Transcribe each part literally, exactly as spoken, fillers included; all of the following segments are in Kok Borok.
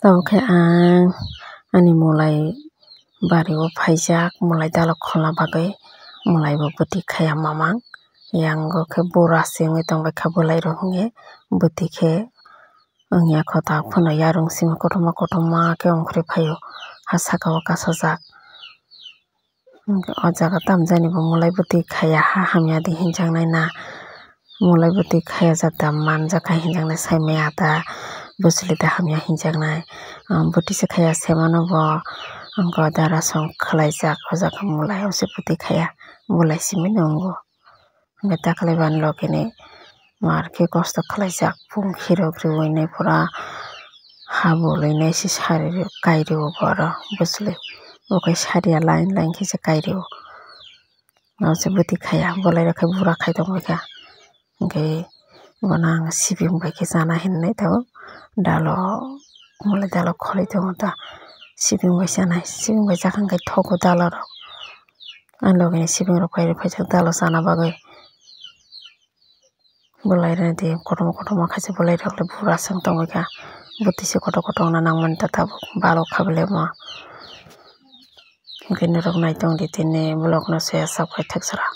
Tabuk khe ang ani mulai bari o phaijak, mulai dalok kholna bagwi. Mulai bo bwtwi khaiya mamang, yango khe bura se wngwi tongbaikha bwlai rok hwnwi. Bwtwi khe wngya kho, tak phano yarwng simi kotorma kotorma khe ongkhorwi phaio, ha saka o kasajak. O jaga tamjani bo mulai bwtwi khaiya, ha hamya di hinjaknai na, mulai bwtwi khaiya jata manjak kha hinjaknai, sai maya ta bwswli ta hamya hinjaknai. Bwtwi se khaiya semano bo, wngkha dara song khwlaijak o jaga mulai, o se bwtwi khaiya, mulai simi nungo. Hwnkhe takhwlai bani logini mar khe kosto khwlaijak, pung khirok riwi nai pura ha bolwi nai se sari kairi o bo aro bwswli bo khe sari ya line line khe se kairi o. Aro se bwtwi khaiya, bolai rok khe bura khai tongbaikha, hwnkhe bono ang sibing bai khe chana hinwi tabuk dalo, mulai dalo kholwi tongo ta, sibing bai chanai, sibing bai chakha hwnkhe thogo dalo rok. Ani logi ni sibing rok phai rw phaijak dalo chana bagwi. Bolai rw di kotorma kotorma khaisa bolai rok le bura se wng tongbaikha. Bwtwi se kotor kotor wngna nangmani ta tabuk balok kha bele omo. Hwnkhe norok nai tong di tini vlog no se subscribe thak sara.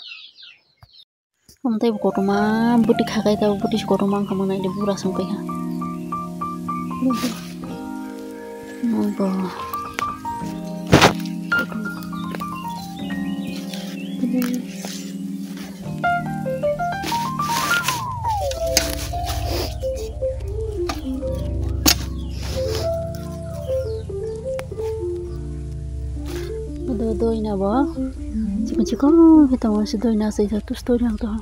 Omo tei bo kotorma bwtwi kha kai ta bwtwi se kotorma wngkha ma nai di bura se wng paikha. Obo. Ado doina bo chikon chikon khe tongo, se doina se tus doina to.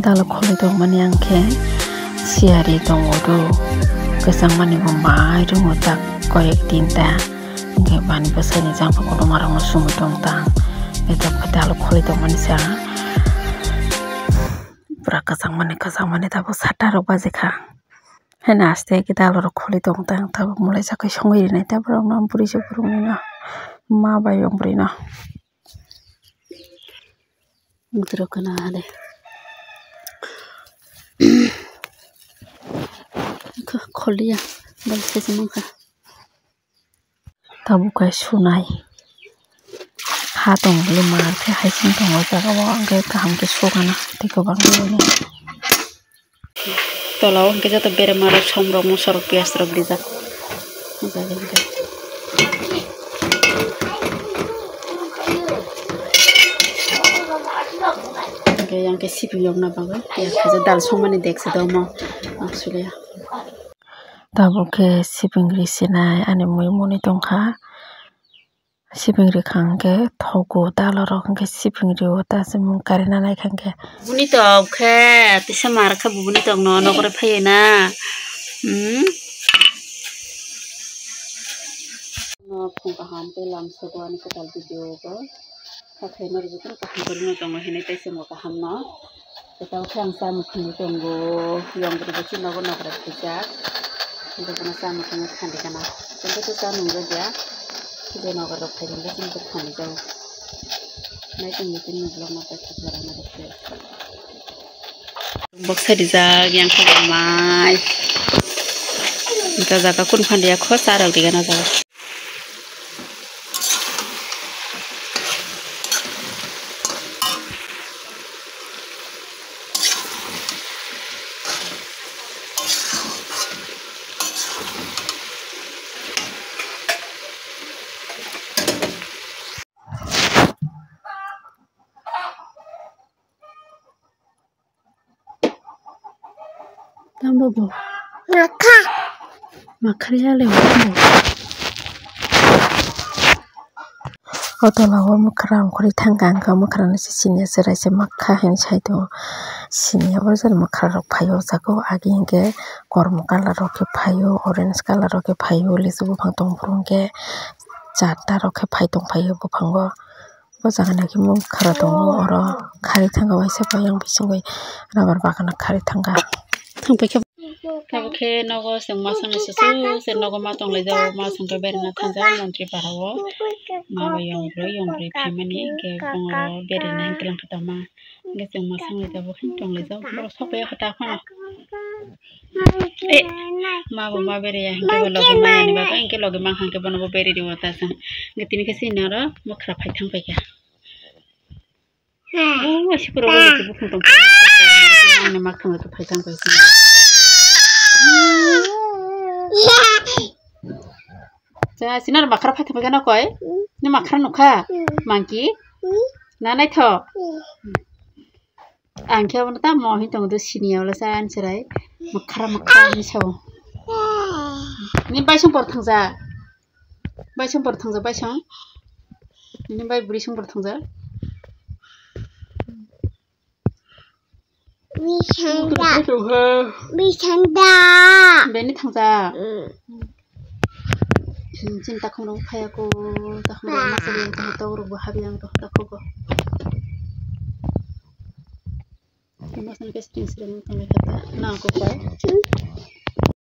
Dalo kholi tongmani ang khe siyari tongo do, kwchangmani bo mai rwngo tak koyek tinta, hwnkhe bani bwsaini jangpha kotorma rokno sumui tong tang, etok khe dalo kholi tongmani sa. Pura kwchangmani kwchangmani tabuk sata rok baji kha. Haino aste khe dalo rok kholi tong tang tabuk mulai sakhe songwi rinai ta borok no bwrwi se borok ni no ma bai yong bwrwi no. Bwtwi rok kana de kholiya bai se se mankha. Tabuk khe sunai ha tong bwle mar khe hai sing tongo jaga o, hwnkhe kaham khe sugana tei kwbang khe. Tola o hwnkhe joto berema rok, som rok, moso rok, piyaj rok rijak. Hwnkhe yang khe siping yokna bagwi piyaj khaijak, dal songmani dek se da omo, ang suliya. Tabuk khe siping ri sinai ani mui muni tongkha. Siping ri kha hwnkhe thogo dalo rok hwnkhe siping rio ta chumui karina nai kha hwnkhe. Buni tok khe tisa mar kha bubuni tok no nokre phaiyo na. Hmm. No phung kaham tei lam sogo ani kwtal video go. Sathai no rwgwi tong kaham kwrwngno tongo hinwi tei chwngno kaham no. Kwtal khe ang cha mwkhwngwi tongo, yong bwrwi bo chini nogo nokra khaijak. Hwnkhe bono cha mwkhwngwi khandi gana. Chwngkhe cha nungjakya. Je nokra rok phai rwngkhe chini khe khandi jago. Nai tongdi chini vlog no paithak jora no rwkhe. Boksa rijak yang khe mai. Jajak khe kun phandiya kho cha rok rigana jaga. Tamo bo? Makha. Makha ya le bo. O tola o mwkhra ongkhorwi thangkha, ang khe mwkhra no se siniya, chwrai se makha hinwi sai tongo. Siniya bo jani mwkhra rok phai o jaga o, agi hinkhe kormo colour rok khe phai o, orange colour rok khe phai o, lisu buphang tong phuru hinkhe charta rok khe phai tong phai o buphango. O jaga naikhe mokra tongo, oro khari thangkha waisa bai yang bising bai rubber bagan khari thangkha. Thangpaikha. Abo khe nogo chwng masani susu se nogo ma tonglaijao, ma chwngkhe berana thangjak montri para o. Ma bai yong bwrwi yong bwrwi phaimani hinkhe bongoro berana hinkhe langkha tama. Hinkhe chwng masani jabo khe tonglaijao, borok sok bai kha ta phano. Eh, ma bo ma bere ya, hinkhe bo logi maya ni bagwi, hinkhe logi mang hinkhe bono bo bere ri wata sa. Hinkhe tini khe sini aro mokra phai thang paikha. Oh, si pura wala si bukhung tong. Ani mak thang to phai thang paikha. Sa sinar makhra phai thang paikha na koi? Ni makhra nukha? Monkey? Na naithok? Ang khe abono tamo hwn tongo do sini ya wala sa ani chwrai. Makhra makhra hinwi sao. Ni baisong por thangja. Baisong por thangja baisong. Ni bai bwrwi song por thangja. Bisangda. Bisangda. Beni thangja. Chini takhum rok phaiya ko, takhum rok masa yang tong tok rok bo habi yang tong takhuk o. Masa ni string string tong kata na ko pai.